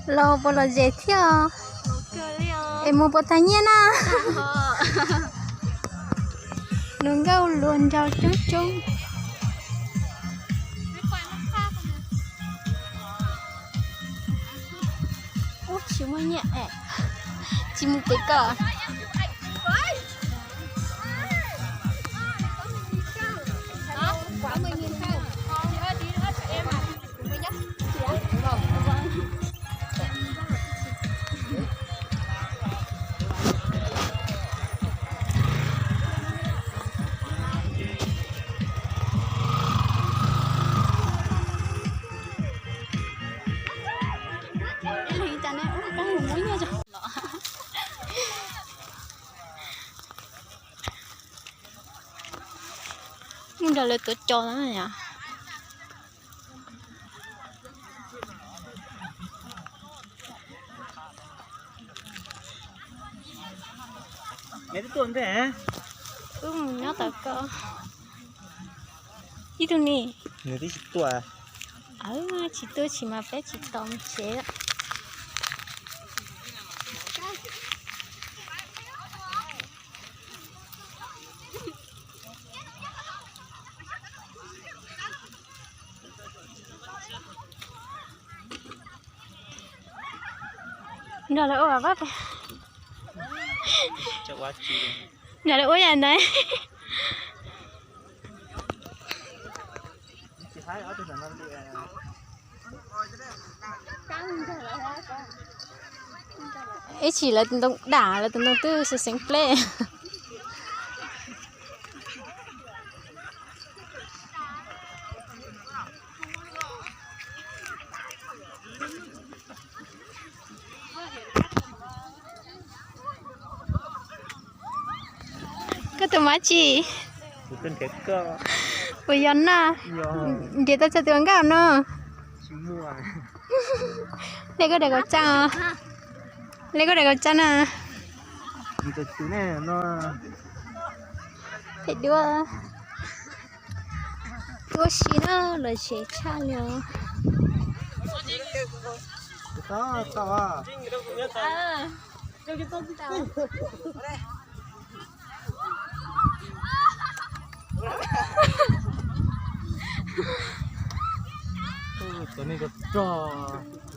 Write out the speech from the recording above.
Los puas lom zem thiab? Es mus puas tag nyiaj na? Luag nkauj luag nraug coob coob. Ub, tsis muaj nyiaj, tsis mus pem ko. Mus nrog lawv tuav cos na yom. Wb mus nyob tom ko. Ib tug ni. Nws twb tsis tuaj. Tsis tuaj tsis mas peb tsis tau mus tsev. Nrog lawv ua pab pem. Nrog lawv ua yam ntawd. Ib chim lawv tus ntoo dam, lawv tus ntoo twb xeev xeev pleb. Koj tus mab tsi? Puas yog na? Nrhiav tau txog tus ua nkauj no. Le koj daim kaum tsab. Le koj daim kaum tsab na. Pem duab. Ua si na, lom zem tshaj li os. Cov nej cov rog.